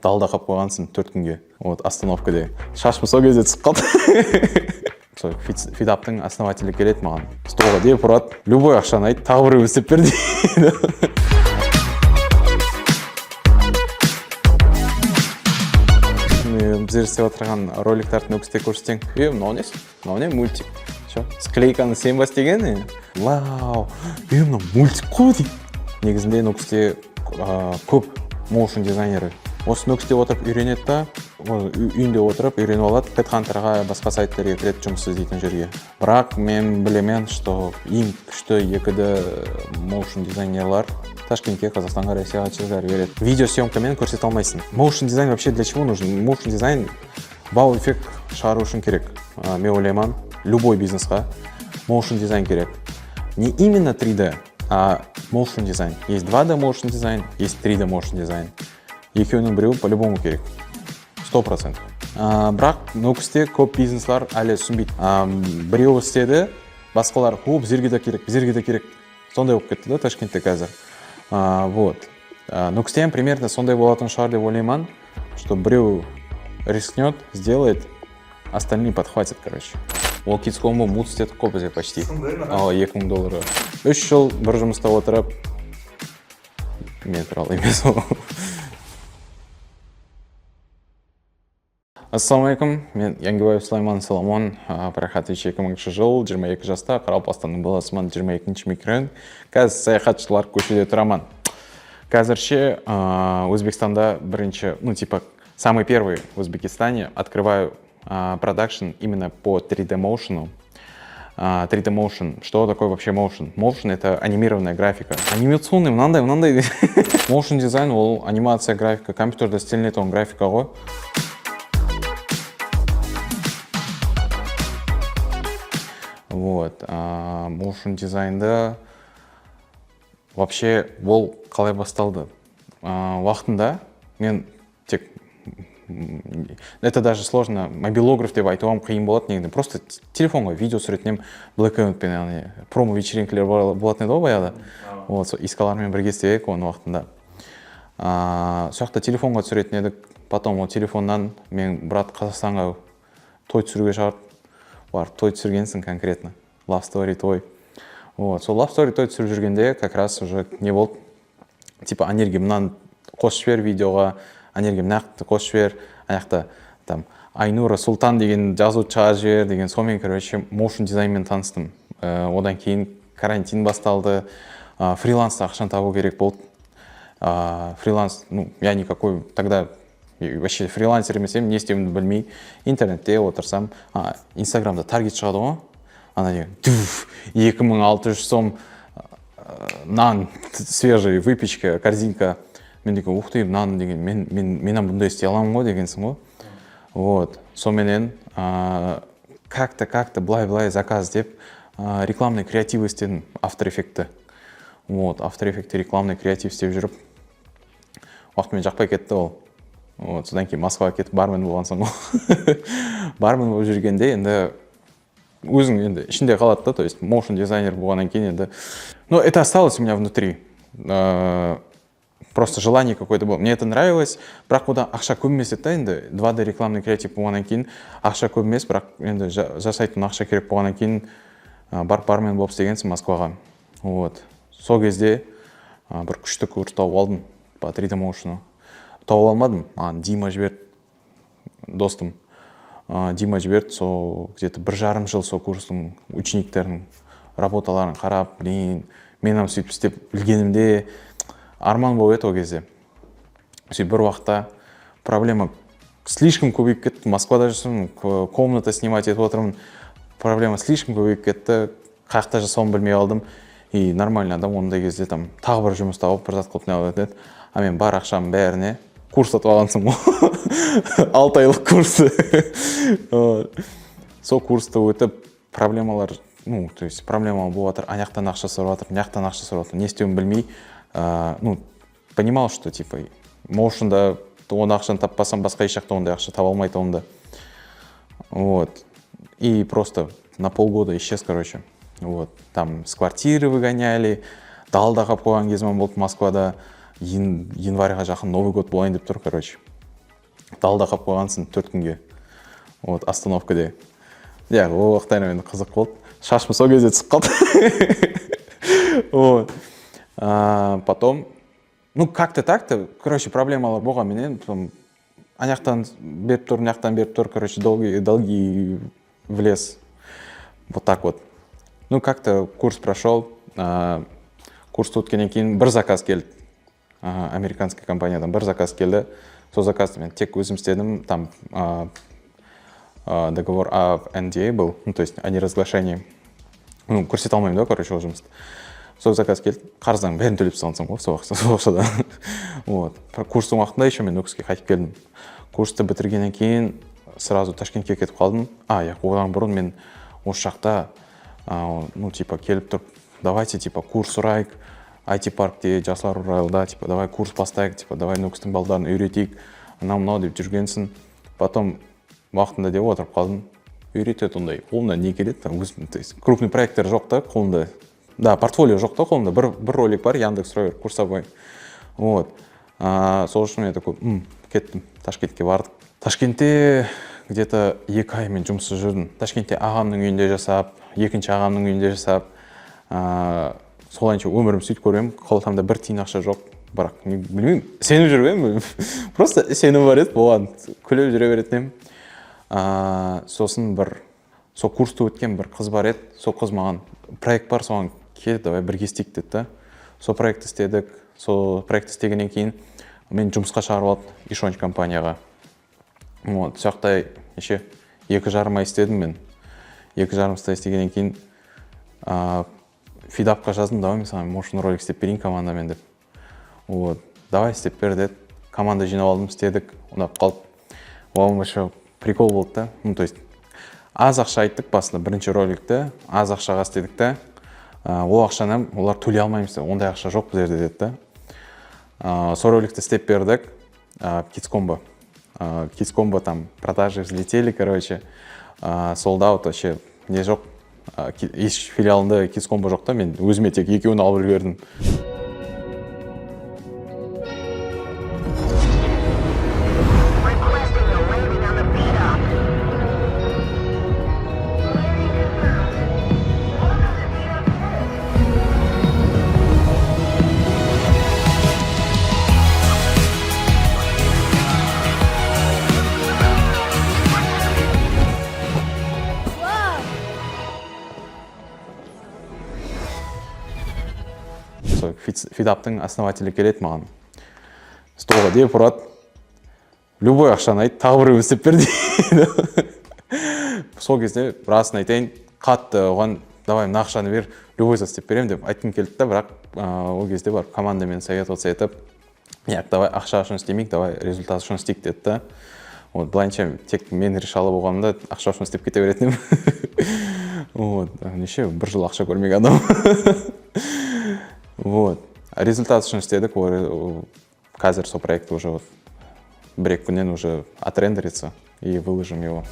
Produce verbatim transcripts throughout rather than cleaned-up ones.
Dalda qap qoyǵansın tórt kúnge. Вот, остановкада. Shashım sol gezde túsip qaldı. Sol Fid-, Fidaptıń основатели keledi maǵan. Stolǵa dep uradı. Любой aqshanı ayt, taǵı birewin islep ber deydi. Mine, bizler islep atırǵan roliklardı Nókiste kórsetseń. E, mınaw nesi? Mınaw ne, multik? Sho, skleykanı sen bas degen, e? Wow, e, mınaw multik ǵoy deydi. Negizinde Nókiste, a, kóp motion dizayneri. Usı Nókiste otırıp úyrenedi da, o, úy-, úyinde otırıp úyrenip aladı. Headhunterǵa, basqa saytlarǵa kiredi, jumıs izleytin jerge. Biraq men bilemen, что eń kúshli eki D motion dizaynerlar Tashkentke, Qazaqstanǵa, Rossiyaǵa chezar beredi. Video syomka menen kórsete almaysań. Motion dizayn вообще для чего нужен? Motion dizayn vau-effekt shıǵarıw ushın kerek. A, men oylayman, любой biznesqa motion dizayn kerek. Не именно три D, а motion dizayn. Есть два D motion dizayn, есть три D motion dizayn. Ekewiniń birewi по-любому kerek. Сто процентов. A, biraq Nókiste kóp biznesler áli túsinbeydi. A, birewi isledi, basqalar, "O, bizlerge de kerek, bizlerge de kerek." Sonday bolıp ketti da Tashkentte házir. A, вот. A, Nókiste hám примерно sonday bolatuǵın shıǵar dep oylayman, что birew рискнёт, сделает, остальные подхватят, короче. Ол Kids Combo mut istedik ǵoy bizge почти. Sonday ma? Awa, eki mıń dollarǵa. Úsh jıl bir jumısta otırıp, men tuwralı emes ol. Assalawma aleykum, men Yangibaev Sulayman Solomon, a, Paraxatovich, eki mıńınshı jıl, jigirma eki jasta, Qaraqalpaqstannıń balasıman, jigirma ekinshi mikrorayon. Házir sayaxatshılar kóshede turaman. Házirshe, a, Ózbekstanda birinshi, ну, типа, самый первый в Узбекистане открываю, а, продакшн именно по три D моушену. А, три D motion. Что такое вообще motion? Motion — это анимированная графика. Анимационный, mınanday, mınanday. Motion dizayn, ol animaciya, grafika, kompyuterde islenetuǵın grafika ǵoy. Вот, а, motion dizayndı вообще ol qalay bastaldı? А, waqtında men tek, mm, это даже сложно, mobilograf dep aytıwǵa qıyın boladı negizinde. Просто t-, telefonǵa video túsiretin edim, blackout penen, yaǵnıy, promo вечеринкалар bola-, bolatın edi ǵoy bayaǵıda. Вот, sol iskalar menen birge islep edik onı waqtında. A, sol jaqta telefonǵa túsiretin edik. Потом ol telefonnan men brat Qazaqstanǵa toy túsiriwge shaqırdı. Barıp toy túsirgensiń конкретно. Love story toy. Вот, sol love story toy túsirip júrgende как раз уже ne boldı? Типа, Anerge mınanı qosıp jiber videoǵa, Anerge mınaqtı qosıp jiber, ayaqta, там, Aynura Sultan degen jazıwdı shıǵarıp jiber degen, sonımen, короче, motion dizayn menen tanıstım. E, odan keyin karantin bastaldı, a, frilansta aqshanı tabıw kerek boldı. A, frilans, ну, я никакой тогда, e, вообще frilanser emes edim, ne islewimdi bilmey, internette otırsam, a, Instagramda target shıǵadı ǵoy, ana degen, duf, eki mıń altı júz som, a, nan, свежий выпечка, корзинка. Men degen, ух ты, nan degen, men, men, men hám bunday isley alaman ǵoy degensiń ǵoy. Вот, sonımen, a, как-то, как-то, bılay, bılay, zakaz dep, a, reklamnıy kreativ isledim, After Effectti. Вот, After Effectti reklamnıy kreativ islep júrip, waqtı menen jaqpay ketti ol. Вот, sodan keyin Moskvaǵa ketip, barmen bolǵansıń ǵoy. Barmen bolıp júrgende endi óziń endi ishinde qaladı da, то есть motion dizayner bolǵannan keyin endi. Но это осталось у меня внутри. Э, Просто желание какое-то было. Мне это нравилось. Biraq odan aqsha kóp emes edi da, endi два D reklamnıy kreativ bolǵannan keyin aqsha kóp emes, biraq endi ja-, jasaytuǵın aqsha kerek bolǵannan keyin, a, barıp barmen bolıp islegensiń Moskvaǵa. Вот. Sol gezde, a, bir kúshli kurs tawıp aldım по три D motionu. Tawıp almadım. Maǵan Dima jiberdi. Dostım, a, Dima jiberdi, sol где-то bir jarım jıl sol kurstıń uchenikleriniń rabotaların qarap, блин, men hám sóytip islep bilgenimde arman bolıp edi ol gezde. Sóytip bir waqıtta problema слишком kóbeyip ketti. Moskvada júrsem, ko-, komnata снимать etip otırman. Problema слишком kóbeyip ketti. Qayaqta jasawımdı bilmey qaldım. И нормальный adam onday gezde там taǵı bir jumıs tawıp, bir zat qılıp ne qıladı edi. A men bar aqshamnıń bárine kurs satıp alǵansıń ǵoy. Altı aylıq kurs. Вот. Sol kurstı ótip, problemalar, ну, то есть, problema bolıp atır, anaqtan aqsha sorap atır, mınaqtan aqsha sorap atır, ne islewin bilmey, a, ну, понимал, что, типа, motionda onday aqshanı tappasam, basqa hesh jaqta onday aqsha taba almaytuǵınımdı. Вот. И просто на полгода исчез, короче. Вот. Там с квартиры выгоняли, dalada qalıp qoyǵan gezim boldı Moskvada. Ен-, yanvarǵa jaqın Novıy god bolayın dep tur, короче. Dalda qap qoyǵansın tórt kúnge. Вот, остановкада. Ya, o waqıtta endi qızıq boldı. Shashım sol gezde túsip qaldı. Вот. А, потом, ну, как-то так-то, короче, problemalar bolǵan menen, потом, anaqtan berip tur, mınaqtan berip tur, короче, долги, долги влез. Вот так вот. Ну, как-то курс прошёл, а, kurstı ótkennen keyin bir zakaz keldi. A, amerikanskiy kompaniyadan bir zakaz keldi. Sol zakazdı men tek ózim istedim, там, a, a, договор об N D A был, ну, то есть о неразглашении. Ну, kórsete almayman da, короче, ol jumıstı. Sol zakaz keldi, qarızlardıń bárin tólep salsam ǵoy, sol waqıtta, sol aqshadan. Вот. Kurstıń waqtında ещё men Nókiske qaytıp keldim. Kurstı bitirgennen keyin сразу Tashkentke ketip qaldım. A, ya, odan burın men usı jaqta, a, ну, типа, kelip turıp, давайте, типа, kurs urayıq, I T parkte, Jaslar uraylıda, типа, давай kurs baslayıq, типа, давай Nókistiń balaların úyreteyik, anaw mınaw dep júrgensin. Потом waqtında dep otırıp qaldım. Úyretetuǵınday, qolımnan ne keledi, там, ózim, то есть, крупный проектler joq ta, qolımda. Da, portfolio joq ta, qolımda. Bir, bir rolik bar, Яндекс Ровер, курсовой. Вот. A, sol ushın men такой, "M, kettim." Tashkentke bardıq. Tashkentte где-то eki ay men jumıssız júrdim. Tashkentte aǵamnıń úyinde jasap, ekinshi aǵamnıń úyinde jasap, a, solayınsha ómirimdi sóytip kórgem. Qaltamda bir tiyin aqsha joq. Biraq, ne, bilmeymen, isenip júrgen. Просто isenim bar edi, oǵan kúlip júre beretin edim. A, sosın bir Sol kurstı ótken bir qız bar edi. Sol qız maǵan, "Proekt bar, soǵan kel, давай birge isleyik", dedi da. Sol proektti istedik. Sol proektti istegennen keyin meni jumısqa shaqırıp aldı Ishonch kompaniyaǵa. Вот, sol jaqta neshe, eki jarım ay isledim men. Eki jarım ay islegennen keyin, a, Fidapqa jazdım, "Давай, men saǵan motion rolik islep bereyin komandamen", dep. Вот, "Давай, islep ber", dedi. Komanda jıynap aldım, isledik, unap qaldı. Oǵan вообще прикол boldı da. Ну, то есть, az aqsha ayttıq basında, birinshi rolikti az aqshaǵa isledik ta. A, ol aqshanı hám olar tóley almaymız dedi, onday aqsha joq bizlerde, dedi da. A, sol rolikti islep berdik. A, Kids Combo. A, Kids Combo там продажи взлетели, короче. A, sold out вообще. Ne joq, a, ki-, hesh filialında Kids Combo joq ta, men ózime tek ekewin alıp úlgerdim. Sol Fid-, Fidaptıń основатели keledi maǵan. Stolǵa dep uradı. Любой aqshanı ayt, taǵı birewin islep ber deydi. Sol gezde, rasın aytayın, qattı oǵan, "Davay, mına aqshanı ber, любой zat islep beremen", dep aytqım keldi da, biraq, a, ol gezde barıp komanda menen советоваться etip, "Yaq, davay, aqsha ushın islemeyik, davay, rezultat ushın isleyik", dedi da. Вот, bılayınsha tek men reshali bolǵanımda aqsha ushın islep kete beretin edim. Вот, neshe, bir jıl aqsha kórmegen adam. Вот, rezultat ushın isledik, o, o, Házir sol proekt уже вот bir-eki kúnnen уже отрендерится и выложим его.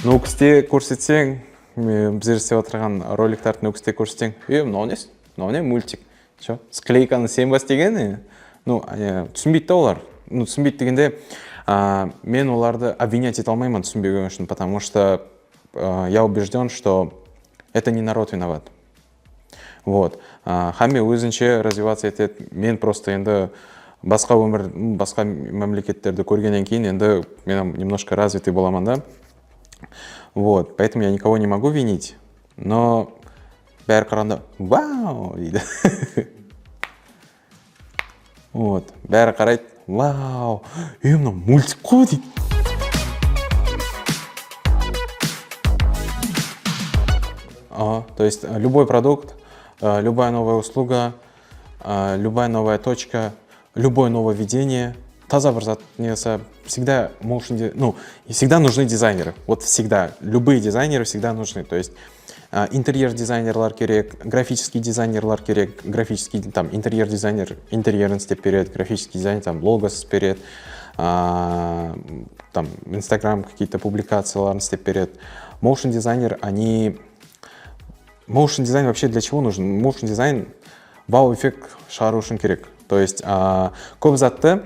Nókiste kórsetseń, e, bizler islep atırǵan roliklardı Nókiste kórsetseń, "E, mınaw ne? Mınaw ne multik? Skleykanı sen ba islegen?" Ну, e, túsinbeydi da olar. Ну, túsinbeydi degende, a, men olardı обвинять ete almayman túsinbegeni ushın, потому что, a, я убеждён, что это не народ виноват. Вот. A, hámme ózinshe развиваться etedi. Men просто endi basqa ómir, basqa mámleketlerdi kórgennen keyin endi men немножко развитый bolaman da. Вот. Поэтому я никого не могу винить. Но bári qaraǵanda, "Vau!" deydi. Вот, bári qaraydı, "Vau, e, mına multik ǵoy", deydi. А, то есть, э, любой продукт, э, любая новая услуга, э, любая новая точка, любое нововведение, taza bir zat nesi, всегда motion ди-, ну, и всегда нужны дизайнеры. Вот всегда. Любые дизайнеры всегда нужны. То есть, а, интерьер дизайнерлар kerek, graficheskiy dizaynerlar kerek, graficheskiy, там, интерьер дизайнер interyerin islep beredi, graficheskiy dizayner, там, logos beredi, а, там, Instagram какие-то публикацияларын islep beredi. Motion дизайнер, они, motion дизайн вообще для чего нужен? Motion дизайн vau-effekt shıǵarıw ushın kerek. То есть, a, kóp zattı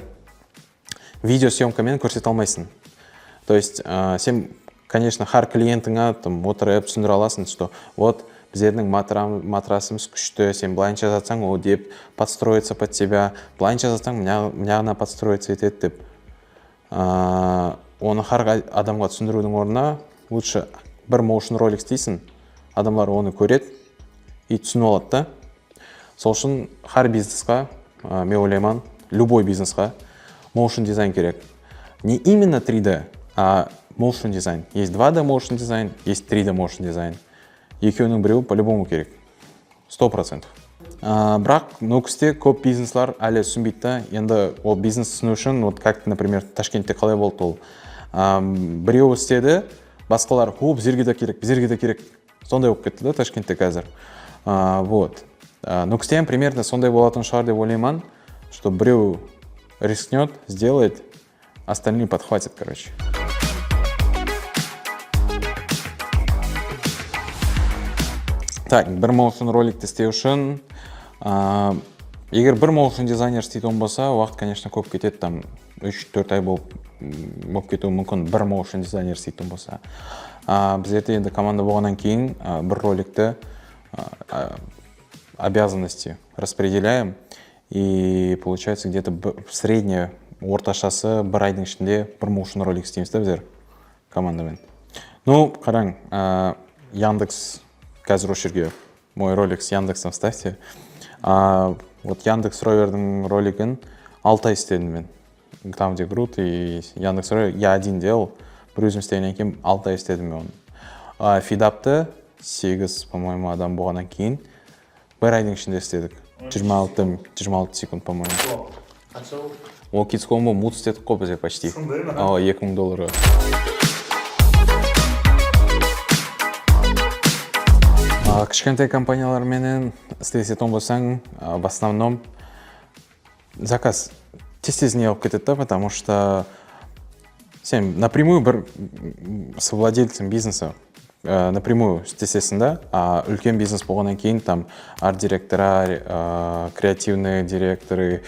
video syomka menen kórsete almaysań. То есть, a, sen, конечно, hár klientińe tam otırıp túsindire alasań, что вот bizlerdiń matram-, matrasımız kúshli, sen bılayınsha jatsań, ol dep подстроится под тебя, bılayınsha jatsań, mına, mına podстроиться etedi dep. A, onı hár qay-, adamǵa túsindiriwdiń ornına лучше bir motion rolik isleysiń, adamlar onı kóredi и túsinip aladı da. Sol ushın hár biznesqa, a, men oylayman, любой biznesqa motion dizayn kerek. Не именно три D, а motion dizayn. Есть два D motion dizayn, есть три D motion dizayn. Ekewiniń birewi по-любому kerek. Сто процентов. A, biraq Nókiste kóp biznesler ále túsinbeydi da. Endi ol biznes túsiniw ushın, вот как, например, Tashkentte qalay boldı ol? A, birewi isledi, basqalar, "O, bizlerge de kerek, bizlerge de kerek." Sonday bolıp ketti da Tashkentte házir. A, вот. A, Nókiste hám примерно sonday bolatuǵın shıǵar dep oylayman, что birew рискнёт, сделает, остальные подхватят, короче. Так, bir motion rolikti islew ushın, a, eger bir motion dizayner isleytuǵın bolsa, waqıt, конечно, kóp ketedi, там, úsh-tórt ay bolıp, m, bolıp ketiwi múmkin, bir motion dizayner isleytuǵın bolsa. A, bizlerde endi komanda bolǵannan keyin, a, bir rolikti, a, a, обязанности распределяем. И получается, где-то bir, средняя, ortashası bir aydıń ishinde bir motion rolik isleymiz da bizler komanda menen. Ну, qarań, a, Яндекс házir usı jerge мой ролик с Яндексом вставьте. A, вот Яндекс Ровердиń roligin altı ay isledim men. Там, где Грут и Яндекс Ровер, я один делал. Bir ózim islegennen keyin altı ay isledim men onı. A, Fidaptı segiz, по-моему, adam bolǵannan keyin bir aydıń ishinde isledik. Jigirma altı, jigirma altı sekund, по-моему. Qansha boldı? Ol Kids Combo mut isledik ǵoy bizler почти. Sonday ma? Awa, eki mıń dollarǵa. A, kishkentay kompaniyalar menen islesetuǵın bolsań, a, в основном zakaz tez-tezine alıp ketedi da, потому что sen напрямую bir, m, совладельцем бизнеса, e, напрямую islesesiń da, a úlken biznes bolǵannan keyin, там, art-direktora, e, kreativnıy direktorı,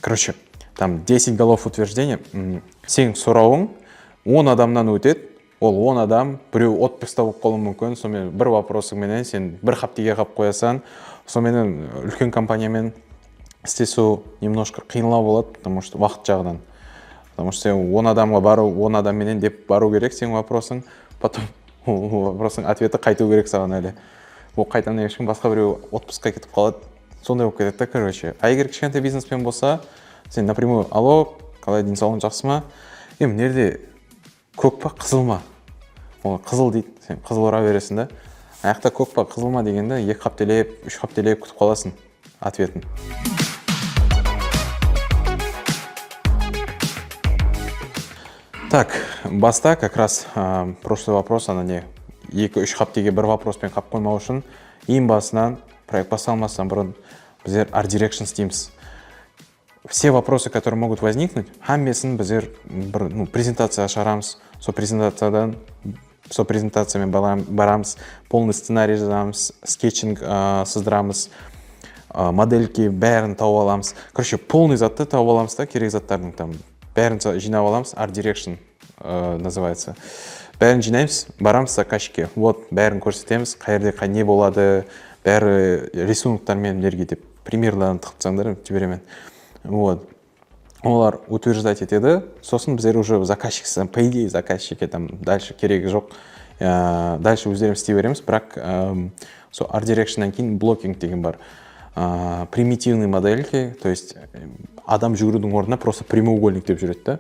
короче, там, десять голов утверждения, m, seniń sorawıń on adamnan ótedi, ol on adam, birew otpuskta bolıp qalıwı múmkin, sonıń menen bir voprosıń menen sen bir háptege qalıp qoyasań, sonıń menen úlken kompaniya menen islesiw немножко qıyınlaw boladı, потому что waqıt jaǵınan. Потому что sen on adamǵa barıw, on adam menen dep barıw kerek seniń voprosıń, потом voprosıń otveti qaytıw kerek saǵan ále. Ol qaytadan eshkim basqa birew otpuskqa ketip qaladı, sonday bolıp ketedi da, короче. A eger kishkentay biznesmen bolsa, sen напрямую, "Alo, qalay, densawlıǵıń jaqsı ma? E, mına jerde kók pa, qızıl ma?" Ol qızıl deydi, sen qızıl ura bereseń da. Ayaqta kók pa, qızıl ma degende eki háptelep, úsh háptelep kútip qalasıń otvetin. Так, basta как раз, a, прошлый вопрос, ana ne, eki-úsh háptege bir voprospen qap qoymaw ushın eń basınan, proekt baslanbastan burın bizler art direction isleymiz. Все вопросы, которые могут возникнуть, hámmesin bizler bir, ну, prezentaciyaǵa shıǵaramız. Sol prezentaciyadan, sol prezentaciya menen balam-, baramız, полный scenariy jazamız, sketching, a, sızdıramız, a, modelki bárin tawıp alamız. Короче, полный zattı tawıp alamız da, kerek zatlardıń tam bárin sa-, jıynap alamız, art direction, a, называется. Bárin jıynaymız, baramız zakazchikke. Вот, bárin kórsetemiz, qayerde qay-, ne boladı, bári рисуноктар menen mınerge dep, примерların tıǵıp taslańlar, jiberemen. Вот. Olar утверждать etedi. Sosın bizler уже zakazchik, по идее, zakazchikke там дальше keregi joq. Ya, дальше ózlerimiz isley beremiz, biraq, em, sol art directionnan keyin blocking degen bar. A, примитивный modelки, то есть, em, adam júgiriwdiń ornına просто прямоугольник dep júredi da.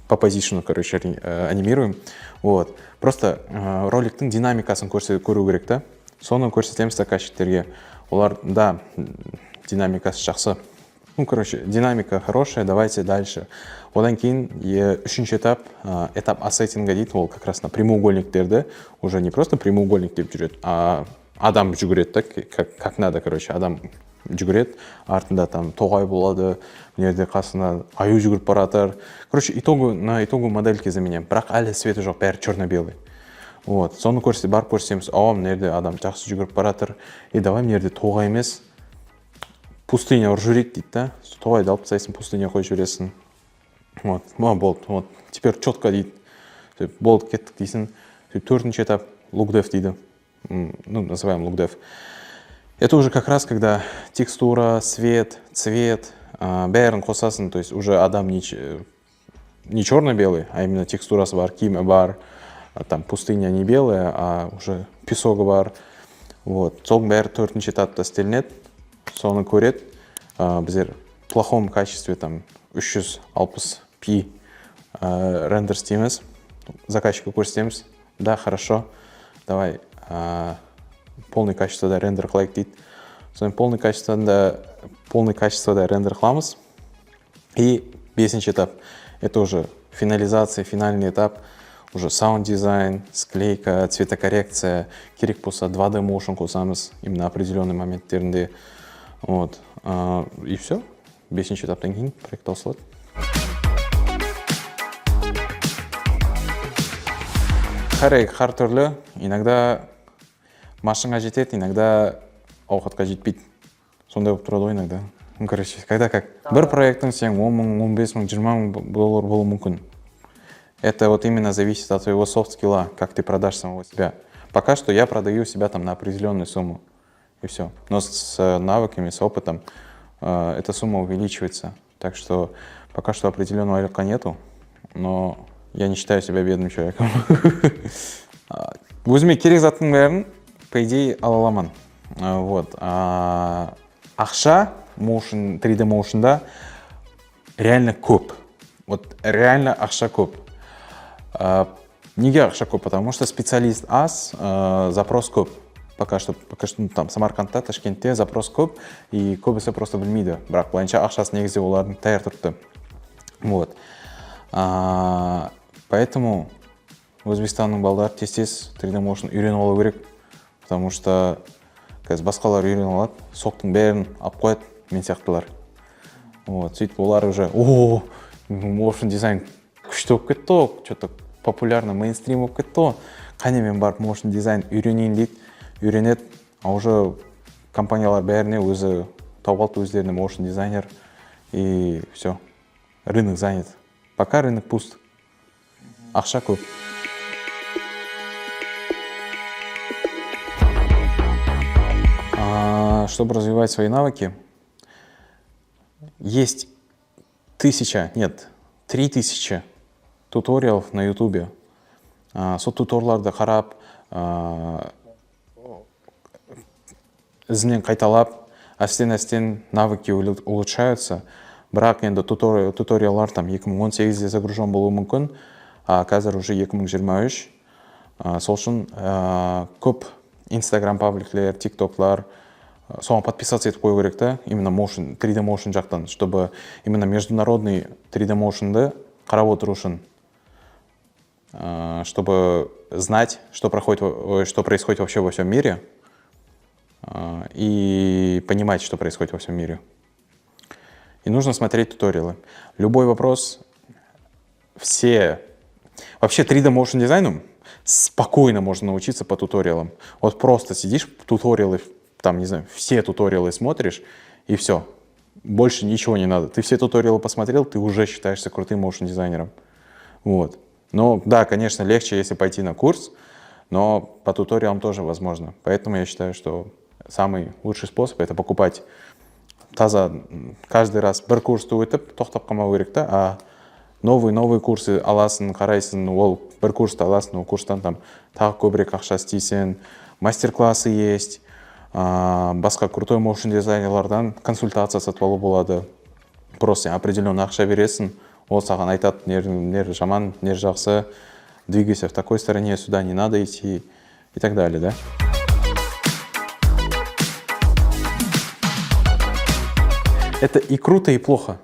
По позициону, короче, ани-, e, анимируем. Вот. Просто, e, roliktiń dinamikasın kórse-, kóriw kerek ta. Sonı kórsetemiz zakazchiklerge. Olar, da, dinamikası jaqsı. Ну, короче, динамика хорошая, давайте дальше. Odan keyin, e, úshinshi etap, e, etap assettinga deydi, ol как раз на прямоугольниктерди, уже не просто прямоугольник dep júredi, a adam júgiredi da, как, как надо, короче, adam júgiredi, artında там toǵay boladı, mına jerde qasında ayıw júgirip baratır. Короче, итогу, на итогу modelь kezemenem, biraq áli sveti joq, bári черно-белый. Вот, sonı kórse-, barıp kórsemiz, awa, mına jerde adam jaqsı júgirip baratır, e, давай mına jerde toǵay emes, Пустыня urıp jibereyik deydi da. Toǵaydı alıp taslaysań, пустыня qoyıp jiberesiń. Вот, ma, boldı. Вот, теперь чётко deydi. Sóytip, boldı, kettik deysiń. Sóytip, tórtinshi etap, lugdev deydi. М, ну, называем lugdev. Это уже как раз, когда текстура, свет, цвет, а, bárin qosasıń, то есть уже adam не ч-, не чёрно-белый, а именно тексturası bar, kiyimi bar, а, там пустыня не белая, а уже песогı bar. Вот. Sonıń bári tórtinshi etapta islenedi, sonı kóredi. А, bizler в плохом качестве, там, úsh júz alpıs pi, а, render isleymiz, заказчикке kórsetemiz. Да, хорошо, давай, а, полный качествоda render qılayıq deydi. Soń полный качествоda, полный качествоda render qılamız. И besinshi etap, это уже финализация, финальный этап, уже саунд-дизайн, склейка, цветокоррекция, kerek bolsa два D motion qosamız, именно определённый momentlerinde. Вот, а, и всё. Besinshi etaptan keyin proekt tawsıladı. Hár, hár túrli, иногда mashinaǵa jetedi, иногда awqatqa jetpeydi. Sonday bolıp turadı ǵoy иногда. Ну, короче, когда как. Bir proekttiń sen on mıń, on bes mıń, jigirma mıń dollar bolıwı múmkin. Это вот именно зависит от твоего soft скилла, как ты продашь самого себя. Пока что я продаю себя там на определённую сумму. И всё. Но с, с навыками, с опытом, э, эта сумма увеличивается. Так что пока что определённого айлыққа нету, но я не считаю себя бедным человеком. А, ózime kerek zattıń bárin, по идее, ala alaman. А, вот. А, aqsha motion, три D motionda реально kóp. Вот реально aqsha kóp. А, nege aqsha kóp? Потому что специалист az, а, запрос kóp. Пока что, пока что, ну, там, Samarqandta, Tashkentte запрос kóp, и kóbisi просто bilmeydi. Biraq, bılayınsha aqshası negizinde olardıń tayar turıptı. Вот. А, поэтому Ózbekstannıń balaları tez-tez три D motion úyrenip alıw kerek. Потому что házir basqalar úyrenip aladı, soktıń bárin alıp qoyadı, men sıyaqtılar. Вот, sóytip olar уже, o, motion dizayn kúshli bolıp ketti ǵo, что-то популярно, мейнстрим bolıp ketti ǵo. Qáne men barıp motion dizayn úyreneyin deydi, úyrenedi. А уже kompaniyalar bárine ózi tawıp aldı ózlerine motion dizayner. И всё. Рынок занят. Пока рынок пуст. Aqsha kóp. А, чтобы развивать свои навыки, есть тысяча, нет, три тысячи туториалов на ютубе. А, sol tutorlardı qarap, а, izinen qaytalap, ásten-ásten навыки улу-, улучшаются. Biraq endi tutor-, tutoriallar там eki mıń on segizde загружен bolıwı múmkin, a, házir уже eki mıń jigirma úsh. A, sol ushın, a, kóp Instagram pablikler, TikToklar, a, soǵan подписаться etip qoyıw kerek ta, именно motion, три D motion jaqtan, чтобы именно международный три D motiondı qarap otırıw ushın. А, чтобы знать, что проходит во-, ой, что происходит вообще во всём мире, а, и понимать, что происходит во всём мире. И нужно смотреть туториалы. Любой вопрос, все, вообще три D motion дизайну спокойно можно научиться по туториалам. Вот просто сидишь, туториалы, там, не знаю, все туториалы смотришь, и всё. Больше ничего не надо. Ты все туториалы посмотрел, ты уже считаешься крутым motion дизайнером. Вот. Ну, да, конечно, легче, если пойти на курс, но по туториалам тоже возможно. Поэтому я считаю, что самый лучший способ — это покупать taza, м, каждый раз bir kurstı ótip, toqtap qalmaw kerek ta, a новый, новый курсы alasıń, qaraysıń, ol bir kurstı alasıń, ol kurstan там taǵı kóbirek aqsha isteyseń, мастер-классы есть, a, basqa крутой motion dizaynerlardan konsultaciya satıp alıw boladı. Просто sen определённый aqsha beresiń, ol saǵan aytadı, neri, neri jaman, neri jaqsı, двигайся в такой стороне, сюда не надо идти и так далее, да? Это и круто, и плохо.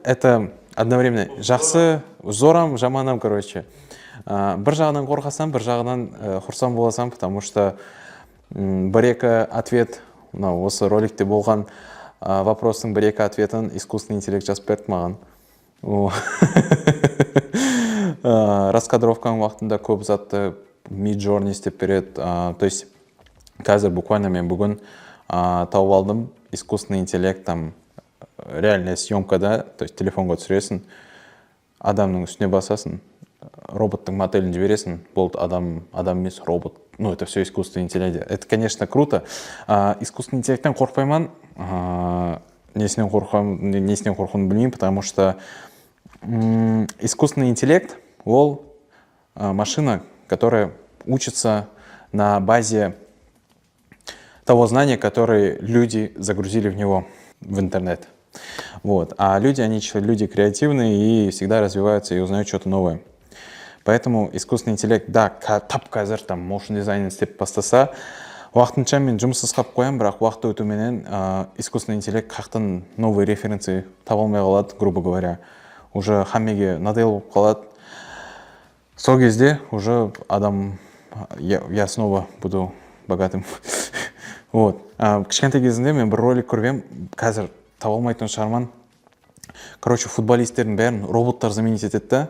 Это одновременно jaqsı, zoram, jamanam, короче. A, bir jaǵınan qorqasań, bir jaǵınan, e, hursan bolasań, потому что, m, bir-eki ответ, mınaw, usı rolikte bolǵan, a, вопросtıń bir-eki ответin искусственный интеллект jazıp berdi maǵan. O, a, раскадровкаnıń waqtında kóp zattı Midjourney islep beredi. A, то есть, házir буквально men búgin, a, tawıp aldım. искусственный интеллект, там, реальная съёмкада, то есть telefonǵa túsiresiń, adamnıń ústine basasıń, robottıń modelin jiberesiń, boldı, adam, adam emes, robot. Ну, это всё искусственный интеллект. Это, конечно, круто. А, искусственный интеллекттен qorqpayman. А, nesinen qorqam, ne- nesinen qorqıwımdı bilmeymen, потому что, м, искусственный интеллект, ol, а, машина, которая учится на базе того знания, которое люди загрузили в него, в интернет. Вот. А люди, они чё, люди креативные и всегда развиваются и узнают что-то новое. Поэтому искусственный интеллект, да, ка- tap házir там motion dizaynın islep baslasa, waqtınsha men jumıssız qalıp qoyaman, biraq waqıt ótiw menen, a, искусственный интеллект qaqtan новый referenci taba almay qaladı, грубо говоря. Уже hámmege надоел bolıp qaladı. Sol gezde уже adam, я, я снова буду богатым. Вот. А, kishkentay gezimde men bir rolik kórgem, házir taba almaytuǵın shıǵarman. Короче, futbolistlerdiń bárin robotlar заменить etedi da.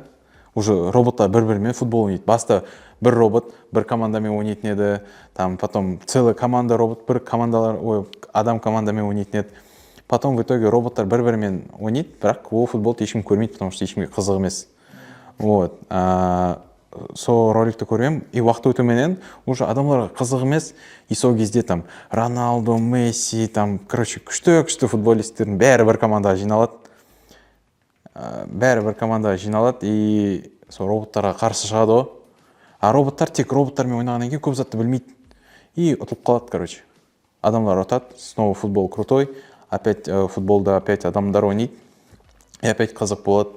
Уже robotlar bir-biri menen futbol oynaydı. Basta bir robot bir komanda menen oynaytın edi. Там потом целая komanda robot, bir komandalar, oy, adam komanda menen oynaytın edi. Потом в итоге robotlar bir-biri menen oynaydı, biraq ol futboldı hesh kim kórmeydi, потому что hesh kimge qızıq emes. Вот. А, sol rolikti kórgem, и waqıt ótiw menen уже adamlarǵa qızıq emes, и sol gezde там Ronaldo, Messi, там, короче, kúshli-kúshli futbolistlerdiń bári bir komandaǵa jıynaladı. А, bári bir komandaǵa jıynaladı, и sol robotlarǵa qarsı shıǵadı ǵo. А robotlar tek robotlar menen oynaǵannan keyin kóp zattı bilmeydi. И utılıp qaladı, короче. Adamlar utadı, снова futbol крутой, опять, e, futbolda опять adamlar oynaydı, и опять qızıq boladı.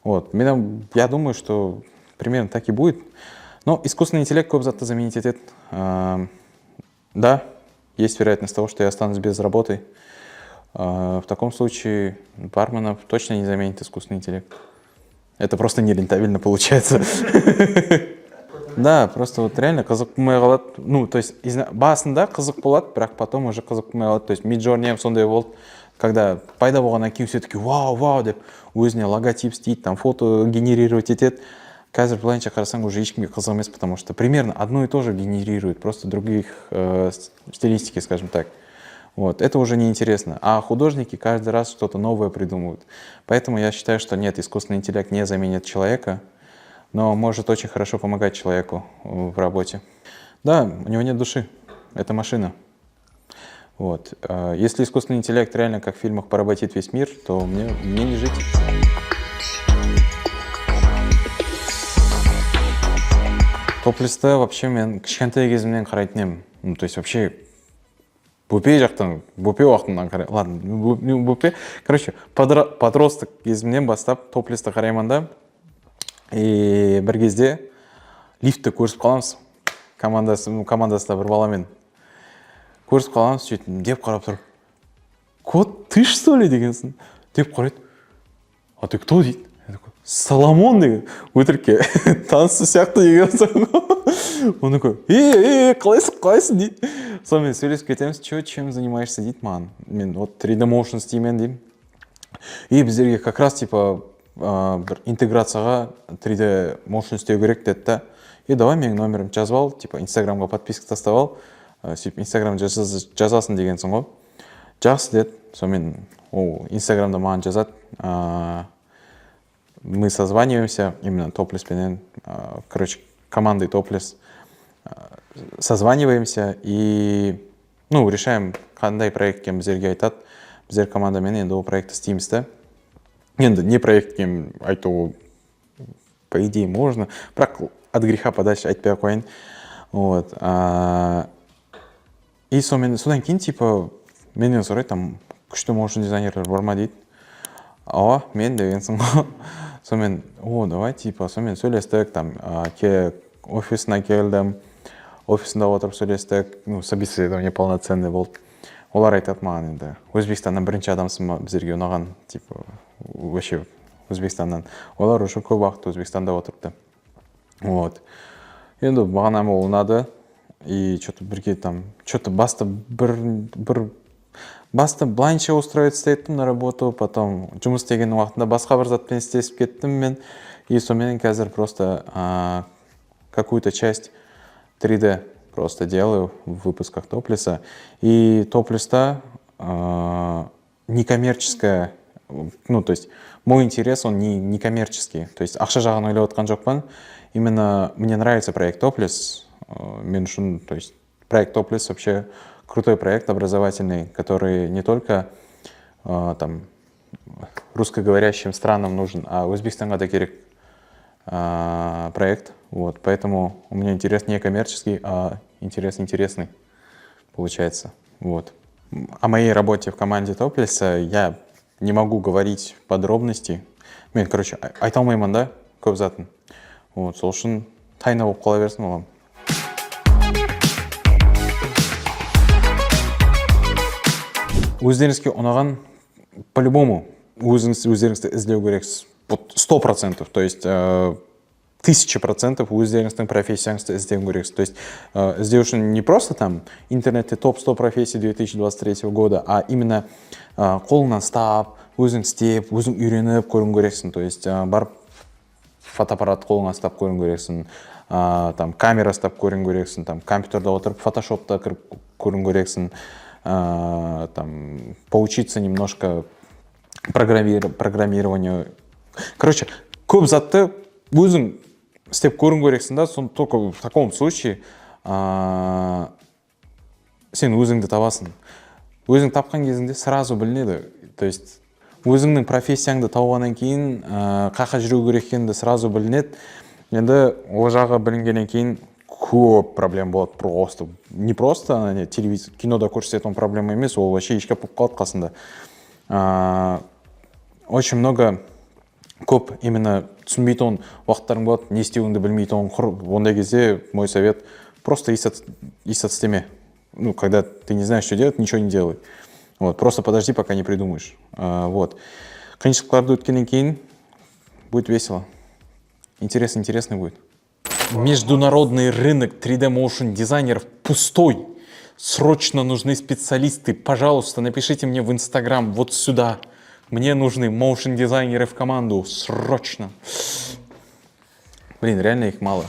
Вот. Men, я думаю, что примерно так и будет. Но искусственный интеллект kóp zattı заменить etedi. Ам, да, есть вероятность того, что я останусь без работы. А, в таком случае барменов точно не заменит искусственный интеллект. Это просто нерентабельно получается. Да, просто вот реально qızıq bolmay qaladı. Ну, то есть, изна- basında qızıq boladı, biraq потом уже qızıq bolmay qaladı. То есть, Midjourney hám sonday boldı. Когда payda bolǵannan keyin все-таки вау, вау dep ózine logotip isleydi, там foto генерировать etedi. Házir bılayınsha qarasań, уже hesh kimge qızıq emes, потому что примерно одно и то же генерирует, просто других, э, с- стилистики, скажем так. Вот, это уже неинтересно. А художники каждый раз что-то новое придумывают. Поэтому я считаю, что нет, искусственный интеллект не заменит человека, но может очень хорошо помогать человеку в работе. Да, у него нет души. Это машина. Вот. Э, если искусственный интеллект реально, как в фильмах, поработит весь мир, то мне, мне не жить. Toplesті вообще men kishkentay gezimnen qaraytın edim. Ну, то есть вообще bópe jaqtan, bópe waqtımnan qaray-, ладно, bó- bópe, короче, podro- подросток gezimnen baslap Toplesті qarayman da. И bir gezde liftte kórisip qalamız. Komandası, komandasında bir balamen. Kórisip qalamız, sóytip dep qarap turıp. Кот, ты что ли? Degensin. Dep qaraydı. А ты кто? Deydi. Я такой, Соломон degen. Ótirikke. Tanısı sıyaqlı degen soń. Onı kórip, e, e, e, qalaysıń, qalaysıń deydi. Sonıń menen sóylesip ketemiz. Че, чем занимаешься deydi maǵan. Men вот три D motion isleymen deymen. И bizlerge как раз, типа, a, bir integraciyaǵa три D motion islew kerek dedi da. E, давай meniń nomerimdi jazıp al, типа, Instagramǵa подписка tastap al, a, sóytip Instagram jazas- jazasıń degensiń ǵoy. Jaqsı dedi. Sonıń menen ol Instagramda maǵan jazadı. A, мы созваниваемся, именно Топлес пенен, а, короче, командой Топлес, а, созваниваемся и, ну, решаем, qanday proekt ekenin bizlerge aytadı. Bizler komanda menen endi ol proektti isleymiz da. Endi ne proekt ekenin aytıw, по идее, можно. Biraq от греха подальше aytpay-aq qoyayın. Вот. А, И sonıń menen, sodan keyin, типа, mennen soraydı, там, kúshli motion dizaynerler bar ma deydi. Awa, men degensiń ǵoy. Sonıń menen, o, давай, типа, sonıń menen sóylestik, там, a, ke- ofisine keldim. Ofisinde otırıp sóylestik. Ну, собеседование полноценный boldı. Olar aytadı maǵan endi, Ózbekstannan birinshi adamsıń ba bizlerge unaǵan, типа, вообще Ózbekstannan. Olar уже kóp waqıt Ózbekstanda otırıptı. Вот. Endi maǵan hám ol unadı. И что-то birge там, что-то basta bir, bir, basta bılayınsha устроиться ettim на работу, потом jumıs islegenniń waqtında basqa bir zat penen islesip kettim men. И sonıń menen házir просто, a, какую-то часть три D просто делаю в выпусках Топлеса. И Топлеста, а, некоммерческая, ну, то есть мой интерес, он не, некоммерческий. То есть aqsha jaǵın oylap atqan joqpan. Именно мне нравится проект Topless. Э, men ushın, то есть проект Topless вообще крутой проект образовательный, который не только, э, там, русскоговорящим странам нужен, а Ózbekstanǵa da kerek, а, проект. Вот, поэтому у меня интерес не коммерческий, а интерес интересный получается. Вот. О моей работе в команде Топлеса я не могу говорить подробности. Men, короче, а-, ayta almayman da kóp zatın. Вот, sol ushın tayna bolıp qala bersin oǵan. Ózlerińizge unaǵan, по-любому, ózińiz, ózlerińizdi izlew kereksiz. Вот, сто процентов. То есть, э, тысяча процентов ózlerińizdiń professiyańızdı izlew kereksiz. То есть, э, izlew ushın не просто там internette топ сто профессий две тысячи двадцать третьего года, а именно, э, qolıńnan ıstap, óziń islep, óziń úyrenip kóriw kereksiń. То есть, э, barıp fotoapparat qolıńa ıstap kóriw kereksiń, a, там, kamera ıstap kóriw kereksiń, там, kompyuterde otırıp fotoshopta kirip kóriw kereksiń, a, там, поучиться немножко программир-, программированию. Короче, kóp zattı óziń islep kóriw kereksiń da, son-, только в таком случае, a, sen ózińdi tabasıń. Óziń tapqan kezińde сразу bilinedi. То есть, ózińniń professiyańdı tawǵannan keyin, ı, qayaqqa júriw kerek ekeni сразу bilinedi. Endi ol jaǵı bilingennen keyin kóp problem boladı. Просто, не просто, ana, ne, televizor, kinoda kórsetetuǵın problema emes, ol вообще eshkap bolıp qaladı qasında. Aa, очень много kóp именно túsinbeytuǵın waqıtlarıń boladı, ne istewińdi bilmeytuǵın, qur, onday gezde мой совет, просто есат, есат isteme. Ну, когда ты не знаешь, что делать, ничего не делай. Вот, просто подожди, пока не придумаешь. А, вот. Qıyınshılıqlardı ótkennen keyin будет весело. Интерес, интересный будет. Международный рынок три дэ моушн дизайнеров пустой. Срочно нужны специалисты. Пожалуйста, напишите мне в Instagram, вот сюда. Мне нужны моушн дизайнеры в команду. Срочно. Блин, реально их мало.